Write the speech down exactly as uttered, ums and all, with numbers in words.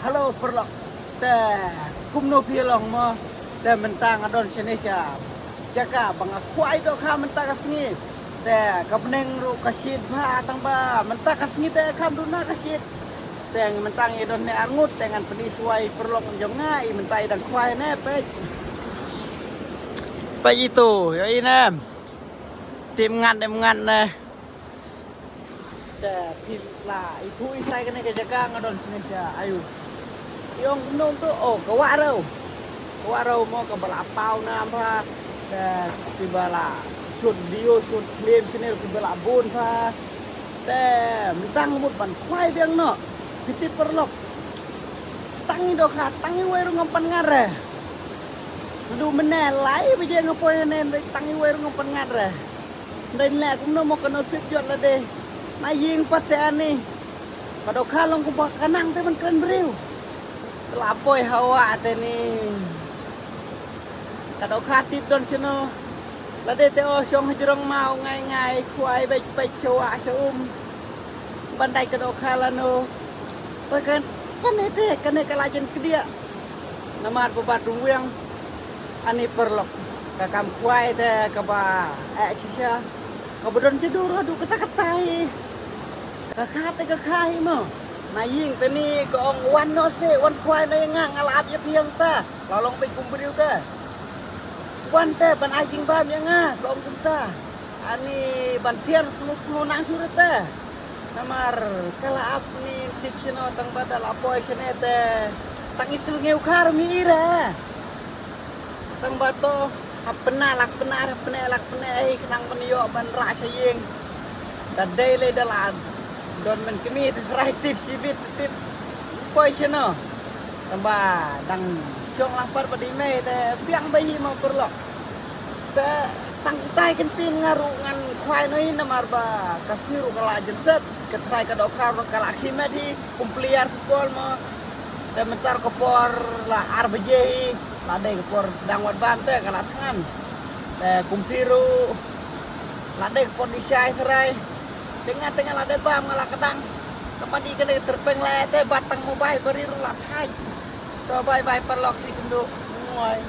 Hello paralok. Te kumno phi long mo? Te mynta nga don shane sha jaka ba nga khwai dohkha mynta ka sngi. Te ka bneng ruh ka shit bha, tang ba mynta ka sngi te kam duna ka shit. Te mynta ngi don ne arngut te ngan pyni shuwa i paralok jong nga i mynta i dang khwai ne peit. Peit itu, ïohi ne. Tim ngan, tim ngan ne. Te phi la ithuh i trai kane ka jaka nga don shane sha, ayu. I ong kumno to, oh, ka Wah Rew. Ka Wah Rew mo, kaba la paw nam bha. Te kiba la shoot video, shoot film shane kiba la bun bha. Te mynta nga mut ban khwai biang noh. Phi tip paralok. Tang i dohkha, tang iwei ruh ngam pan ngat re. Naduh mynne lai baje nga poi hangne, tang iwei ruh ngam pan ngat re. Dei leh kumno mo, ka nusip jot lade. Na ïing pat te ani. Ka dohkha long kumba ka nang te ban kren briew. Te la poi ha wah te ni. Ka dohkha tip don shano. Lade te o shong hajrong maw ngai ngai, khwai beit beit sha wah sha um. Ban dait ka dohkha lano. Te kan, kane te, kane ka la jan kdiah. Namar ba bat rung wiang. Ani paralok. Ka kam khwai te kaba eh shisha. Kaba don jadur haduh katta katta hi. Ka kha te ka kha hi mo. Na ïing te ni ka ong wan noh seh, wan khwai noh ïa nga, nga la ap ïa phi hangta. La long beit kum briew te. Wan te ban ai jingbam ïa nga, ka ong kumta. Ani ban tiar sngewsih sngewsih nang shuh te. Namar ka la ap ni tip shano, tang ba da la poi shane te. Tang i sngewkha ruh mi ira. Tang ba to, hap pynah lak pynah, hap pynah lak pynah, eh, khnang ban ïoh ban rah sha ïing. Da dei lei da la don men kmie te, srai tip shibit tip. Poi shano. Tang ba dang shong lang pat ba dei mei te biang ba hi mo paralok. Te tang kitai kin tin nga ruh ngan khwai noh hi namar ba ka sngi ruh ka la jynset, ka trai ka dohkha ruh ka la khie met hi, kum player football mo. Te mynta ka por la ar baje hi, la dei ka por dang wad bam te ka la thngan. Te kum phi ruh la dei ka por di shai tharai. Te nga te nga la dei bam nga la kdang. Ka madi ka dei tyrpeng la te bat tang mobile bari ruh la thait. To bye bye paralok shi kumduh. Muai.